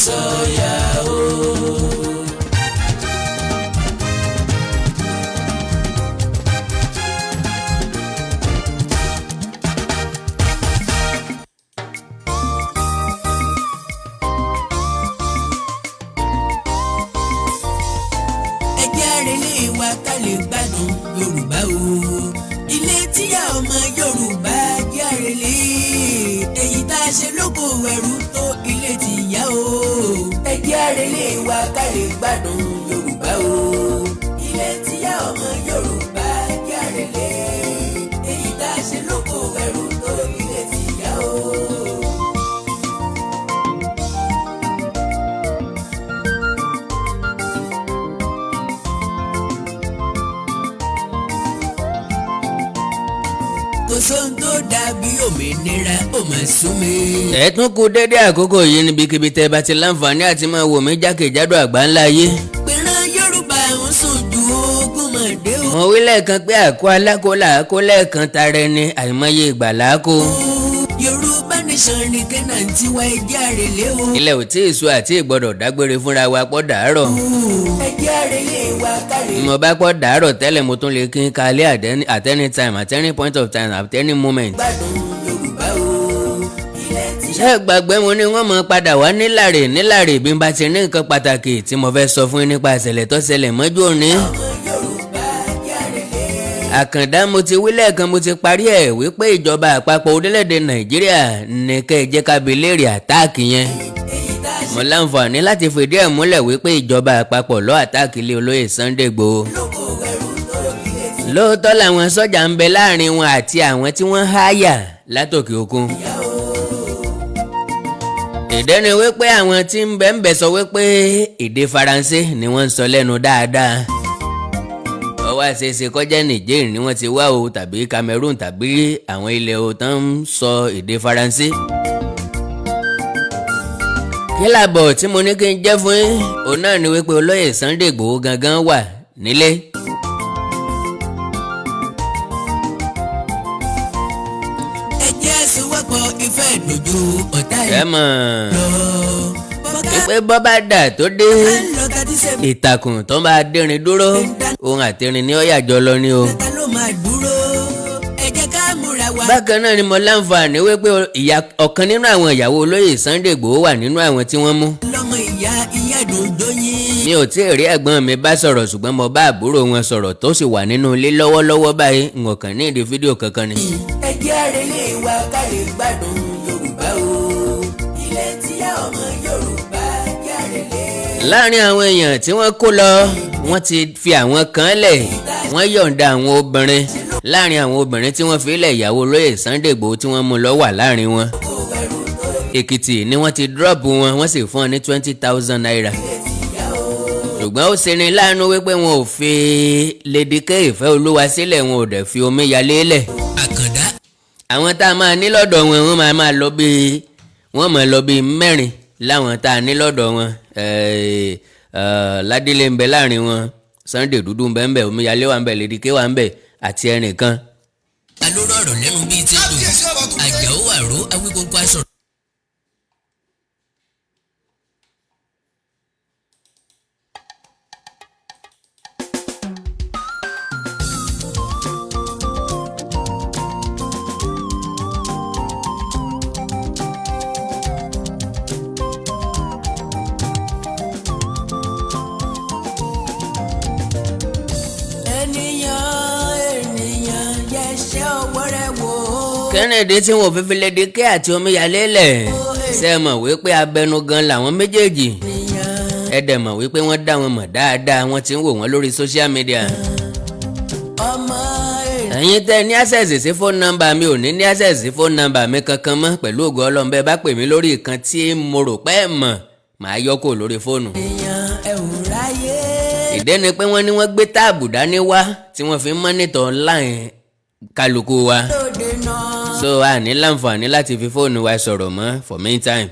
Sọ̀yà o. Ẹ jẹ́ àrèlé wa ká lè gbádùn Yorùbá o. Ilé tíyà ọmọ Yorùbá, jẹ́ àrèlé. Èyí tá a ṣe lóko ẹrú tó ilé tìyá o. Ẹ jẹ́ àrèlé wa ká lè gbádùn Yorùbá o. Ilé tíyà ọmọ Yorùbá, jẹ́ àrèlé. Èyí tá a ṣe lóko ẹrú tó ilé tìyá o. Kò sóhun tó dàbí òmìnira, ó mà sún mi. Ẹ tún kú dédé àkókò yìí níbikíbi tẹ́ bá ti láǹfààní àti máa wò mí jákèjádò àgbáńlá ayé. Pẹ̀ràn Yorùbá ń sùn ju ogún mọ̀dé o. Mo wí lẹ́ẹ̀kan pé àkó alákó làákó lẹ́ẹ̀kan, tara ẹni àìmọye ìgbà làákó. Yorùbá nation ní kẹ́nà tiwa, ẹjẹ́ àrèlé o. Ilẹ̀ ò tí ì sùn àti ìgbọ́dọ̀ dágbére fúnra wa pọ̀ dàárọ̀. Ẹjẹ́ àrèlé wa kárí. Mo bá pọ̀ dàárọ̀ tẹ́lẹ̀, mo tún lè kí n kalẹ̀ at any time, at any point of time, at any moment. Gbádùn Yorùbá o. Ilẹ̀ tí Ṣé ẹ gbàgbé, mo ní wọ́n mọ̀ padà wá nílàrè nílàrè bí n bá ti ní nǹkan pàtàkì tí mo fẹ́ sọ fún yín nípa ìṣẹ̀lẹ̀ tó ṣẹlẹ̀ mọ́jú òní. Ọmọ Yorùbá, jẹ́ àrèlé. Àkàndá, mo ti wí lẹ́ẹ̀kan, mo ti parí ẹ̀ wípé ìjọba àpapọ̀ orílẹ̀-èdè Nàìjíríà ní kẹ́ ẹ jẹ́ ká bi léèrè attack yẹn. Èyí tá a ṣe Mo láǹfààní láti fìdí ẹ̀ múlẹ̀ wípé ìjọba àpapọ̀ ló attack ilé olóyè Sunday Igboho. Lóko ẹrú tó ilé tí Lóòótọ́ làwọn sọ́jà ń bẹ láàrin wọn àti àwọn tí wọ́n háyà látòkè òkun. Yá o. Ìdí ni wípé àwọn tí ń bẹ ń bẹ sọ wípé èdè Faransé ni wọ́n ń sọ lẹ́nu dáadáa. Ọwọ́ àṣeṣe kọjá Niger ni wọ́n ti wá o, tàbí Cameroon, tàbí àwọn ilẹ̀ o tán ń sọ èdè Faransé. Kí làbọ̀ tí mo ní kí n jẹ́ fún yín, òun náà ni wípé olóyè Sunday Igboho gangan wà nílé. Ẹ jẹ́ sowọ́pọ̀, ìfẹ́ dojú ọ̀tá Ẹ mọ̀ lọ. wípé bọ́ bá dà tó dé, Bọ́ká ń lọ tàbí sẹ́mi. Ìtàkùn tó máa dẹ́rin dúró, òun àtẹrin ní ọ̀yàjọ lọ ni o. Ta ló máa dúró? Ẹ jẹ́ ká múra wa. Bákan náà ni mo láǹfààní wípé ìyá ọ̀kan nínú àwọn ìyàwó olóyè Sunday Igboho wà nínú àwọn tí wọ́n mú. Lọ́mọ ìyá ìyá dòdò yín. Mi ò tí ì rí ẹ̀gbọ́n mi bá sọ̀rọ̀, ṣùgbọ́n mo bá àbúrò wọn sọ̀rọ̀ tó sì wà nínú ilé lọ́wọ́lọ́wọ́ báyìí. N ò kàn ní ìdí fídíò kankan ni. Ẹ jẹ́ àrèlé wa ká lè gbádùn Yorùbá o. Ilẹ̀ tíyá ọmọ Yorùbá, jẹ́ àrèlé. Láàrin àwọn èèyàn tí wọ́n kó lọ, wọ́n ti fi àwọn kan lẹ̀, wọ́n yọ̀ǹda àwọn obìnrin. Láàrin àwọn obìnrin tí wọ́n fi lẹ̀, ìyàwó olóyè Sunday Igboho tí wọ́n mú lọ wà láàrin wọn. Èkìtì ni wọ́n ti drop wọn, wọ́n sì fún wọn ní ₦20,000, ṣùgbọ́n ó ṣeni láàánú wípé wọn ò fi Lady K Ìfẹ́ Olúwa sílẹ̀, wọn ò dẹ̀ fi Omíyalé lẹ̀. Àkàndá. Àwọn tá a máa ní lọ́dọ̀ wọn, wọ́n máa máa lọ bíi, wọ́n máa lọ bíi mẹ́rin láwọn tá a ní lọ́dọ̀ wọn. Ládílé ń bẹ láàrin wọn, Sunday dúdú ń bẹ ń bẹ, Omíyalé wà ń bẹ, Lady K wà ń bẹ àti ẹnìkan. Alóró ọ̀rọ̀ lẹ́nu bíi tẹ́tò Àjàó àró Awíkóńkó aṣọ. Ènìyàn, ènìyàn, yẹsẹ̀ ọwọ́ rẹ̀ wò ó. Kennedy tí wọn ò fi fi Lady K àti Omíyalé lẹ̀, ṣe é mọ̀ wípé abẹnugan làwọn méjèèjì? Ènìyàn. Ẹ dẹ̀ mọ̀ wípé wọ́n dá wọn mọ̀ dáadáa, wọ́n ti ń wò wọ́n lórí social media. Ọmọ ènìyàn. Ẹ̀yin tẹ́ ní access sí phone number mi, ò ní ní access sí phone number mi kankan mọ́ pẹ̀lú ògo Ọlọ́run. Bẹ́ẹ̀ bá pè mí lórí ìkan tí mo rò pé ẹ̀ mọ̀, màá yọ kó lórí fóònù. Ènìyàn, ẹ ò ráyè. Ìdí ni pé wọ́n ní wọ́n gbé tab dání wá tí wọ́n fi ń monitor line kálukú wa. Lóde náà. So a ní láǹfààní láti fi fóònù wa sọ̀rọ̀ mọ́ for meantime.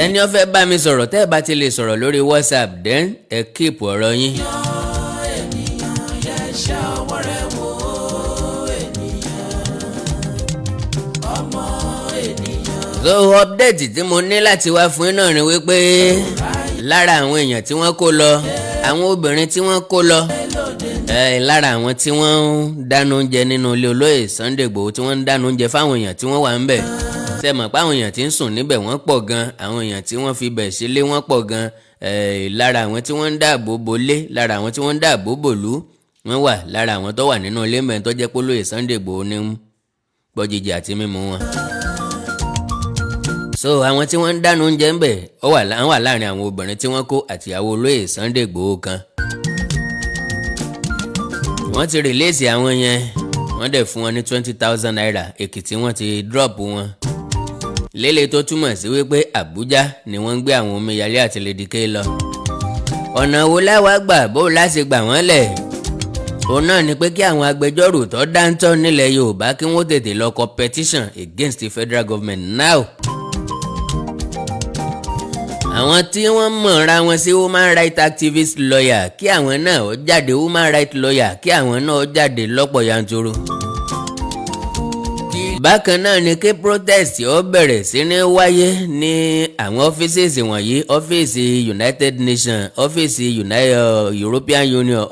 Ẹni ó fẹ́ bá mi sọ̀rọ̀, tẹ́ ẹ bá ti lè sọ̀rọ̀ lórí WhatsApp, then ẹ keep ọ̀rọ̀ yín. Ènìyàn, yẹsẹ̀ ọwọ́ rẹ̀ wò ó. Ènìyàn, ọmọ ènìyàn. So update tí mo ní láti wá fún yín náà ni wípé lára àwọn èèyàn tí wọ́n kó lọ, àwọn obìnrin tí wọ́n kó lọ, lára àwọn tí wọ́n ń dáná oúnjẹ nínú ilé olóyè Sunday Igboho, tí wọ́n ń dáná oúnjẹ fáwọn èèyàn tí wọ́n wà ń bẹ̀, ṣe mọ̀ pé àwọn èèyàn tí ń sùn níbẹ̀ wọ́n pọ̀ gan, àwọn èèyàn tí wọ́n fi bẹ̀ sílé wọ́n pọ̀ gan. Lára àwọn tí wọ́n ń dáàbò bo lé, lára àwọn tí wọ́n ń dáàbò bò lú, wọ́n wà lára àwọn tó wà nínú ilé mẹ́rin tó jẹ́ pé olóyè Sunday Igboho ní gbọ́ jíjẹ àti mímu wọn. So àwọn tí wọ́n ń dáná oúnjẹ ń bẹ̀, ó wà láàrin àwọn obìnrin tí wọ́n kó àtìyàwó olóyè Sunday Igboho kan. Wọ́n ti release àwọn yẹn, wọ́n dẹ̀ fún wọn ní ₦20,000. Èkìtì wọ́n ti drop wọn lélẹ̀, tó túmọ̀ sí wípé Àbújá ni wọ́n ń gbé àwọn omíyalé àti Lady K lọ. Ọ̀nà wo láwa gbà bó láti gbà wọ́n lẹ̀? Òun náà ni pé kí àwọn agbẹjọ́rò tó dáńtọ́ nílẹ̀ Yorùbá kí wọ́n tètè lọ kọ petition against the federal government now. Àwọn tí wọ́n mọ̀ra wọn sí human rights activist lawyer, kí àwọn náà ó jáde, human rights lawyer, kí àwọn náà ó jáde lọ́pọ̀ yanturu. Bákan náà ni kí protest ó bẹ̀rẹ̀ sí ní wáyé ní àwọn ọ́fíìsì wọ̀nyí: ọ́fíìsì United Nations, ọ́fíìsì European Union,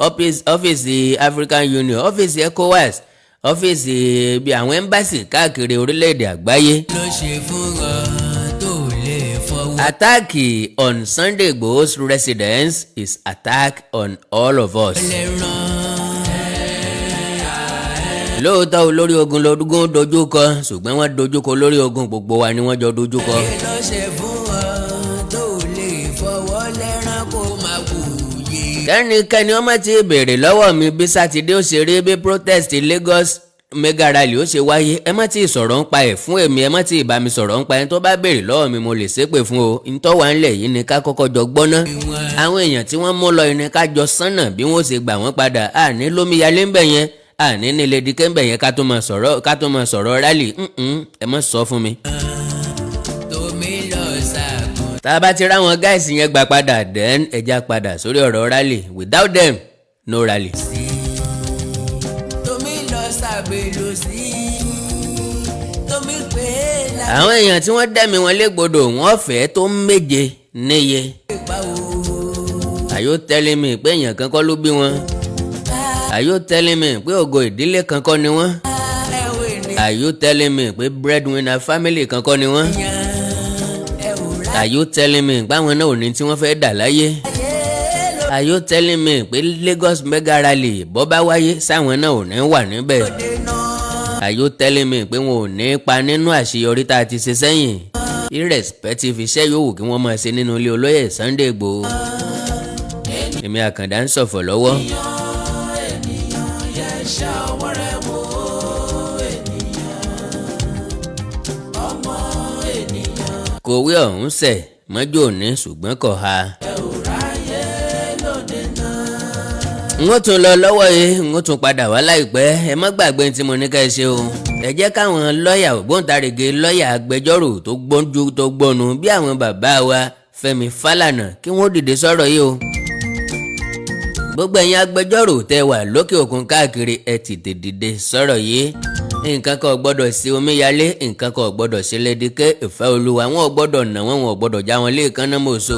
ọ́fíìsì African Union, ọ́fíìsì ECOWAS, ọ́fíìsì bí àwọn embassy káàkiri orílẹ̀-èdè àgbáyé. Ló ṣe fún ọ tó lè fọwọ́. Attack on Sunday Igboho's residence is attack on all of us. Lẹ́ràn. Lóòótọ́, olórí ogun lọ́dúngún dojúkọ, ṣùgbọ́n wọ́n dojúkọ olórí ogun, gbogbo wa ni wọ́n jọ dojúkọ. Kí ló ṣe fún ọ tó lè fọwọ́ lẹ́ràn kó máa wòye? Kẹ́nikẹ́ni ọmọ ti béèrè lọ́wọ́ mi bí Sátidé ó ṣe rí, bí protest Lagos mega rally ó ṣe wáyé. Ẹ má ti sọ̀rọ̀ ń pa ẹ̀ fún èmi, ẹ má ti bá mi sọ̀rọ̀ ń pa ẹ̀. Tó bá béèrè lọ́wọ́ mi, mo lè ṣépè fún o. Ntọ́ wà ńlẹ̀ yìí ni ká kọ́kọ́ jọ gbọ́ná. Àwọn èèyàn tí wọ́n mú lọ ní ká jọ sánà bí wọ́n ṣe gbà wọ́n padà. Àní lómiyalé ń bẹ̀ yẹn, àní ní Lady K ń bẹ̀ yẹn, ká tó máa sọ̀rọ̀ rally. Ẹ má sọ fún mi. Tómi lọ sàkún. Tá a bá ti ráwọn guys yẹn gbà padà, then ẹja padà sórí ọ̀rọ̀ rally. Without them, no rally. Sí tómi lọ sàbẹ̀lò sí tómi pé Àwọn èèyàn tí wọ́n dẹ́mi wọn légbodò, wọ́n fẹ́ tó méje níye. lápá o. Are you telling me pé èèyàn kan kọ́ ló bí wọn? Are you telling me pé ògo ìdílé kan kọ́ ni wọ́n? Ẹ̀wẹ̀ Are you telling me pé breadwinner family kan kọ́ ni wọ́n? nìyẹn ẹ ò rà. Are you telling me pé àwọn náà ò ní tí wọ́n fẹ́ dà láyé? Are you telling me pé Lagos mega rally bọ́ bá wáyé, sáwọn náà ò ní wà níbẹ̀? Are you telling me pé wọn ò ní pa nínú àṣeyọrí tá a ti ṣe sẹ́yìn, irrespective iṣẹ́ yòówù kí wọ́n máa ṣe nínú ilé olóyè Sunday Igboho? Èmi Àkàndá ń ṣọ̀fọ̀ lọ́wọ́. Ènìyàn yẹ ṣe ọwọ́ rẹ̀ wò, ènìyàn, ọmọ ènìyàn. Kòwé ọ̀hún sẹ̀ mọ́jú òní, ṣùgbọ́n kò ha. Ẹ ò ráyè lóde náà. N ó tún lọ lọ́wọ́ yìí, n ó tún padà wá láìpẹ́. Ẹ má gbàgbé tí mo ní ká ẹ ṣe o. Ẹ jẹ́ káwọn lọ́ọ̀yà, ògbóǹtarìgì lọ́ọ̀yà, agbẹjọ́rò tó gbójú tó gbónu bí àwọn bàbá wa Fẹ́mi Fálànà, kí wọ́n dìde sọ̀rọ̀ yìí o. Gbogbo ẹ̀yin agbẹjọ́rò tẹ́ wà lókè òkun káàkiri, ẹ tètè dìde sọ̀rọ̀ yìí. Nǹkan kan ò gbọ́dọ̀ sí omíyalé, nǹkan kan ò gbọ́dọ̀ sí Lady K Ìfẹ́ Olúwa. Wọn ò gbọ́dọ̀ nà wọ́n, wọn ò gbọ́dọ̀ já wọn léèkánná mọ̀ọ́sọ.